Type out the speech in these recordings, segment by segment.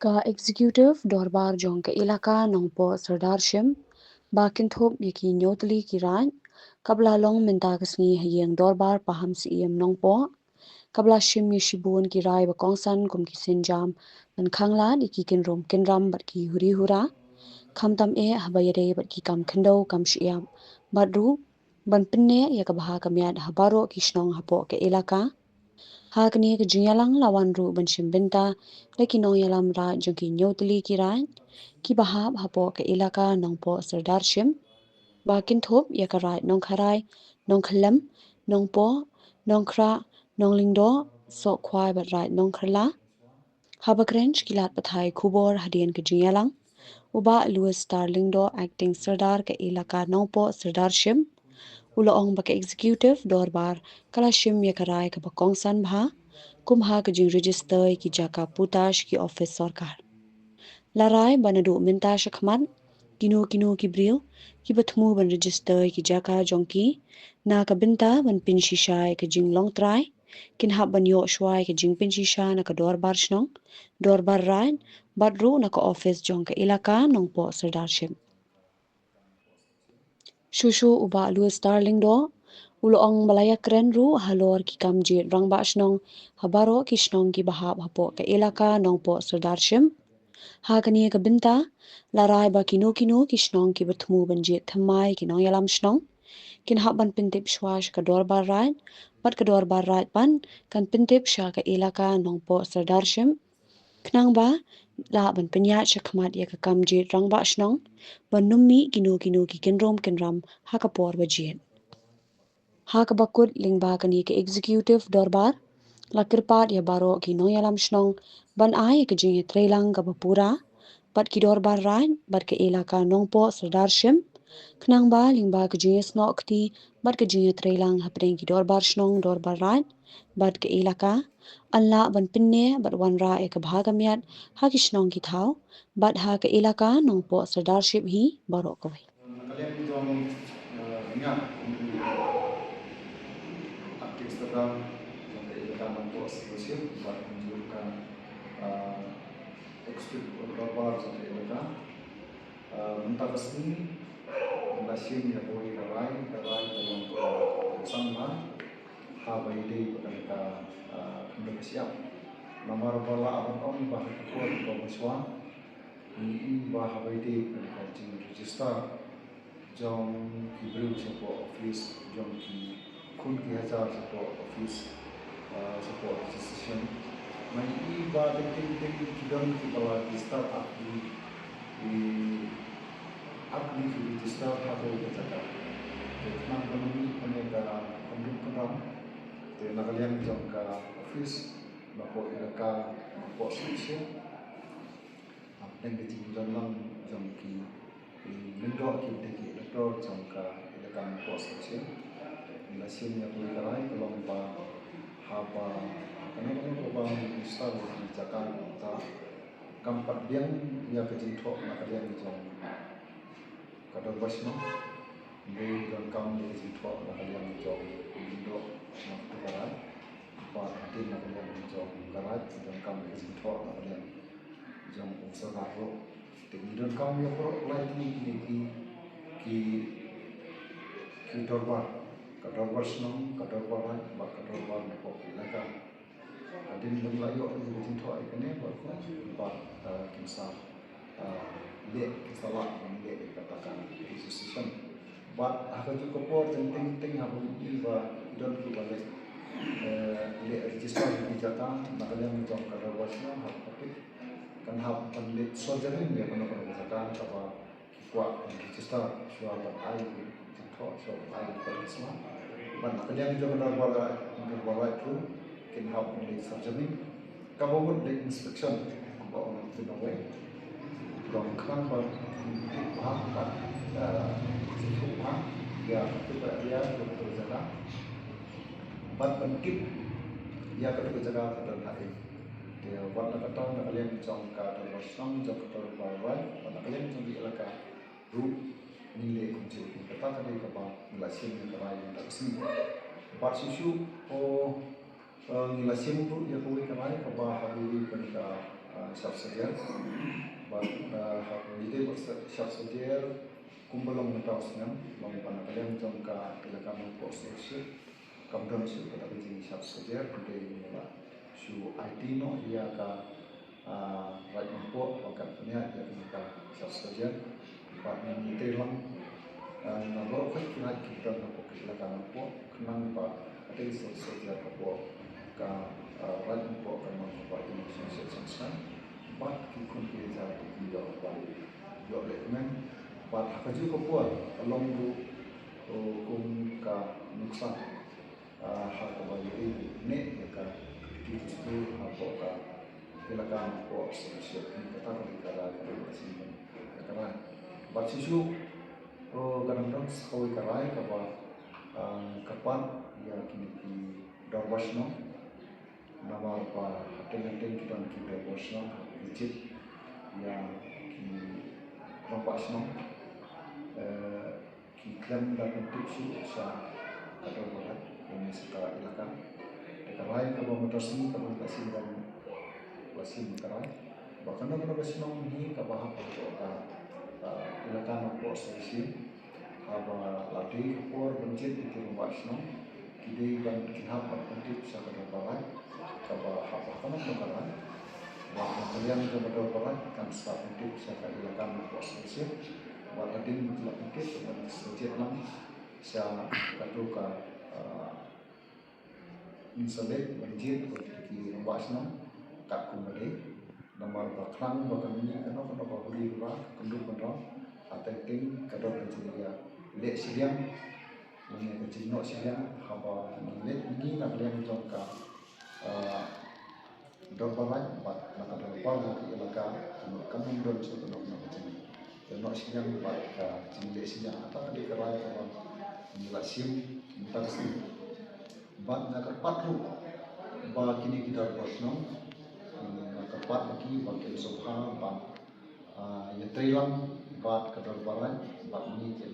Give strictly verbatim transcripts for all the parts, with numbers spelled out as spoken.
Ka Executive Dorbar jong ka Elaka Nongpoh Sirdarship ba kynthup ïa ki hynñiew tylli ki raid, kaba la long mynta ka sngi ha ïing Dorbar Paham Syiem Nongpoh, kaba la shim ïa shibun ki rai ba kongsan kum ki sienjam ban khanglad ïa ki kynrum kynram bad ki huri hura, khamtam eh haba ïadei bad ki kam khyndew kam shyiap, bad ruh ban pynneh ïa ka bha ka miat ha baroh ki shnong hapoh ka elaka. Ha kane ka jingïalang la wan ruh ban shim bynta da ki nongïalam raid jong ki hynñiew tylli ki raid kiba hap hapoh ka elaka Nongpoh Sirdarship ba kynthup ïa ka raid Nongkharai, Nongkhyllem, Nongpoh, Nongkhrah, Nonglyngdoh, Sohkhwai bad raid Nongkhrla. Haba kren sha ki lad pathai khubor hadien ka jingïalang, u Bah Louis Star Lyngdoh, Acting Sardar ka Elaka Nongpoh Sirdarship, u la ong ba ka Executive Dorbar ka la shim ïa ka rai kaba kongsan bha kum ha ka jingregister ïa ki jaka puta sha ki ophis sorkar. La rai ba naduh mynta shakhmat, kino kino ki briew kiba thmu ban register ïa ki jaka jong ki na ka bynta ban pynshisha ïa ka jinglong trai, kin hap ban ïoh shuwa ïa ka jingpynshisha na ka dorbar shnong, dorbar raid, bad ruh na ka ophis jong ka Elaka Nongpoh Sirdarship. Shuh shuh u Bah Louis Star Lyngdoh u la ong ba la ïakren ruh halor ki kam jied rangbah shnong ha baroh ki shnong kiba hap hapoh ka Elaka Nongpoh Sirdarship. Ha kane ka bynta la rai ba kino kino ki shnong kiba thmu ban jied thymmai ki nongïalam shnong kin hap ban pyntip shuwa sha ka dorbar raid, bad ka dorbar raid pat kan pyntip sha ka Elaka Nongpoh Sirdarship, khnang ba lah ban pynïaid shakhmat ïa ka kam jied rangbah shnong ban ym mih kino kino ki kynrum kynram ha ka por ba jied. Ha kaba kut lyngba kane ka Executive Dorbar la kyrpad ïa baroh ki nongïalam shnong ban ai ïa ka jingïatreilang kaba pura bad ki dorbar raid bad ka Elaka Nongpoh Sirdarship, khnang ba lyngba ka jingïasnoh kti bad ka jingïatreilang hapdeng ki dorbar shnong, dorbar raid bad ka Elaka, yn lah ban pynneh bad wanrah ïa ka bha ka miat ha ki shnong ki thaw bad ha ka Elaka Nongpoh Sirdarship hi baroh kawei. Na ka liang jong, eh, nga kum u Acting Sardar jong ka Elaka Nongpoh Sirdarship bad kumjuh ka, eh, Executive Dorbar jong ka Elaka. Eh, mynta ka sngi nga la shim ïa kawei ka rai, ka rai ka long kaba kongsan bha haba ïadei bad ka, eh, khyndew ka shyiap. Namar ba lah ban ong ba ha ka por kaba mynshuwa ngi i ba haba ïadei bad ka jingregister jong ki briew shapoh ophis, jong ki khun ki hajar shapoh ophis, ah, shapoh registration. Ngi i ba teng teng teng ki don kiba la register ar tylli, i, ar tylli ki register ha kawei ka jaka. Te khnang ba ngin mih kane ka kynrum kynram, te na ka liang jong ka ophis, na poh Elaka, na poh section, hapdeng ka jingdon lang jong ki, ki lyngdoh kiba dei ki elector jong ka Elaka Nongpoh Sirdarship. Ngi la shim ïa kawei ka rai ka long ba haba kano kano kaba ngi register ïa ki jaka kumta, kam pat biang ïa ka jingthoh na ka liang jong ka dorbar shnong. Hynrei donkam ïa ka jingthoh na ka liang jong u lyngdoh na kata ka raid. Bad hadien na ka liang jong ka raid donkam ïa ka jingthoh na ka liang jong u sordar ruh. Te ngi donkam ïa baroh lai tylli kine ki, ki, ki dorbar. Ka dorbar shnong, ka dorbar raid, bad ka dorbar na poh elaka. Hadien ba la ïoh ïa ka jingthoh ïa kane, bad, bad, eh, kin sa, eh, leh, kin sa lah ban leh ïa kata ka registration. Bad ha kajuh ka por teng teng teng haba ngi i ba i don kiba leh, eh, leh register ïa ki jaka na ka liang jong ka dorbar shnong, haba ka pit kan hap ban leit sorjring ïa kano kano ka jaka kaba ki kwah ban register shuwa ban ai jingthoh, shuwa ban ai ka register. Bad na ka liang jong ka dorbar, dorbar raid ruh kin hap ban leit sorjring. Kaba mut leit inspection, kumba ong u nongwei. Long khnang ba tip bha bad, eh, tip bha ïa katu ka area, ïa katu ka jaka. Bad ban tip ïa katu ka jaka ka don haei. Te wat la kata na ka liang jong ka dorbar shnong, jong ka dorbar raid, wat la ka liang jong ka elaka ruh ngi leh kumjuh. Kata ka dei kaba ngi la shim ïa ka rai mynta ka sngi. Bad shuh shuh, oh, eh, ngi la shim ruh ïa kawei ka rai kaba ha kawei ka Shap Sajer. Bad, ah, ha ka ïadei bad sa-, Shap Sajer, kumba long mynta u snem, long ba na ka liang jong ka Elaka Nongpoh Association, kam don shuh kata ka jingshap sajer, hynrei ngi la shu aiti noh ïa ka, ah, Raid Nongpoh ba kan pynïaid ïa kane ka Shap Sajer. Bad ngi tei lang, ah, na baroh khoit ki raid kiba don hapoh ka Elaka Nongpoh, khnang ba katei ka Shap Sajer hapoh ka, ah, Raid Nongpoh kan long kaba ïa ngi sngewsih sngewsih. Bad ki khun ki hajar ki ïoh ban ïoh lehkmen. Bad ha kajuh ka por ka long ruh, oh, kum ka nuksa, ah, ha kaba ïadei bad ïa ka kti ka jong u hapoh ka Elaka Nongpoh Association. Kata ka dei ka rai kaba nga sngewbha ka rai. Bad shisha, oh, ka dang don sa kawei ka rai kaba, ah, kyrpad ïa kine ki dorbar shnong. Namar ba hateng hateng ki don ki dorbar shnong, ki jied ïa ki rangbah shnong, eh, ki khlem da pyntip shuh sha ka dorbar raid, lane sha ka elaka. Te ka rai kaba mynta ka sngi kaba la shim, la shim ka rai ba kano kano ka shnong hi kaba hap hapoh ka, ka Elaka Nongpoh Association, haba la dei ka por ban jied ïa ki rangbah shnong, ki dei ban, kin hap ban pyntip sha ka dorbar raid kaba hap ha kano kano ka rai. Bad na ka liang jong ka dorbar raid kan sa pyntip sha ka Elaka Nongpoh Association. Bad hadien ba ki la pyntip, kan sa jied lang sha kato ka, ah, Ngin sa leit ban jied bad ki rangbah shnong katkum ba dei. Namar ba khnang ba kan mih kano kano ka huri hura, ka kynduh kynrong, hateng teng ka don ka jingïaleh shiliang, lane ka jingnoh shiliang, haba ngi leit ngi na ka liang jong ka, ah, dorbar raid bad na ka dorbar jong ka elaka, kan, kan ym don shuh kano kano ka jingnoh shiliang bad ka jingleh shiliang. Kata ka dei ka rai kaba ngi la shim mynta ka sngi. Bad nga kyrpad ruh ba kine ki dorbar shnong, nga kyrpad ba ki, ba kin sngewbha ban, ah, ïatreilang bad ka dorbar raid bad ngi ki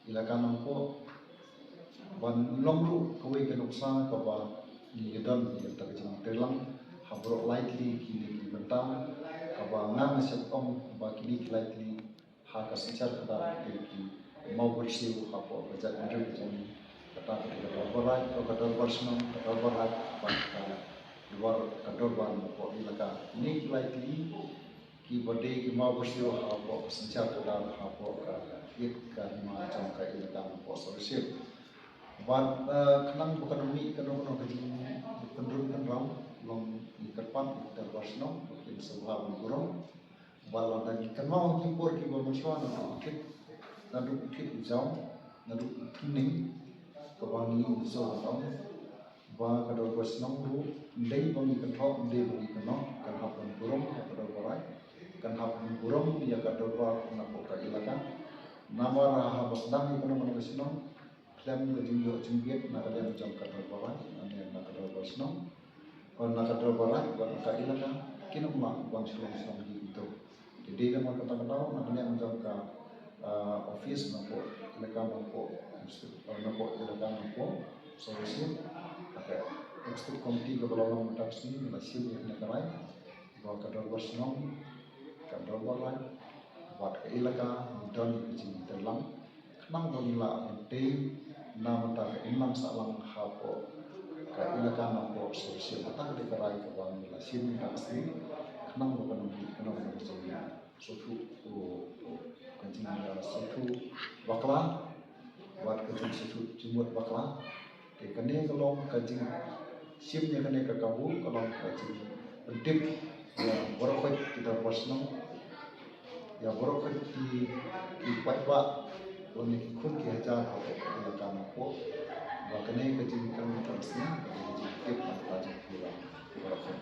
Elaka Nongpoh, ban long ruh kawei ka nuksa kaba ngi ïa don ïa kata ka jingïatreilang ha baroh lai tylli kine ki bynta, kaba nga nga shait ong ba kine ki lai tylli ha ka synshar khadar ki dei ki mawbyrsiew hapoh ka jaitbynriew ka jong ngi. Kata ka dei ka dorbar raid, ka dorbar shnong, ka dorbar raid, bad ka dorbar, ka dorbar hapoh elaka. Kine ki lai tylli kiba dei ki mawbyrsiew hapoh ka synshar khadar, hapoh ka ïit ka hima jong ka Elaka Nongpoh Association. Bad, eh, khnang ba kan ym mih kano kano ka jingpynrung pynraw, long ngi kyrpad ïa ki dorbar shnong ba kin sngewbha ban burom. Ba lada ngi kynmaw ki por kiba mynshuwa, naduh u thied, naduh u thied u jaw, naduh u thied u ning, kaba ngi ïohsngew ban ong ba ka dorbar shnong ruh, ym dei ba ngi kynthoh, ym dei ba ngi kynnoh, kan hap ban burom ïa ka dorbar raid, kan hap ban burom ïa ka dorbar napoh ka elaka. Namar haba sdang ïa kano kano ka shnong, khlem ka jingïoh jingbit na ka liang jong ka dorbar raid, na ka liang, na ka dorbar shnong, na ka dorbar raid bad na ka elaka, kin ym lah ban shu long shnong hi kumto. Te dei namar kata ka daw, na ka liang jong ka, ah, office napoh Elaka Nongpoh, ah, napoh Elaka Nongpoh Association, ka executive committee kaba la long mynta ka sngi, la shim ïa kane ka rai ba ka dorbar shnong, ka dorbar raid bad ka elaka ngi don ïa ka jingïatreilang. Khnang ba ngin lah ban tei na bynta ka imlang sahlang hapoh ka Elaka Nongpoh Association. Kata ka dei ka rai kaba ngi la shim mynta ka sngi, khnang ba kan ym mih kano kano ka jingïasngewthuh, ka jingïasngewthuh bakla bad ka jingsngewthuh jingmut bakla. Te kane ka long ka jingshim ïa kane ka kabu, ka long ka jingpyntip ïa baroh khoit ki dorbar shnong, ïa baroh khoit ki, ki paidbah, lane ki khun ki hajar hapoh ka Elaka Nongpoh, ba kane ka jingkren ka jingshim, ka jingtip, ka jingpura, baroh khoit.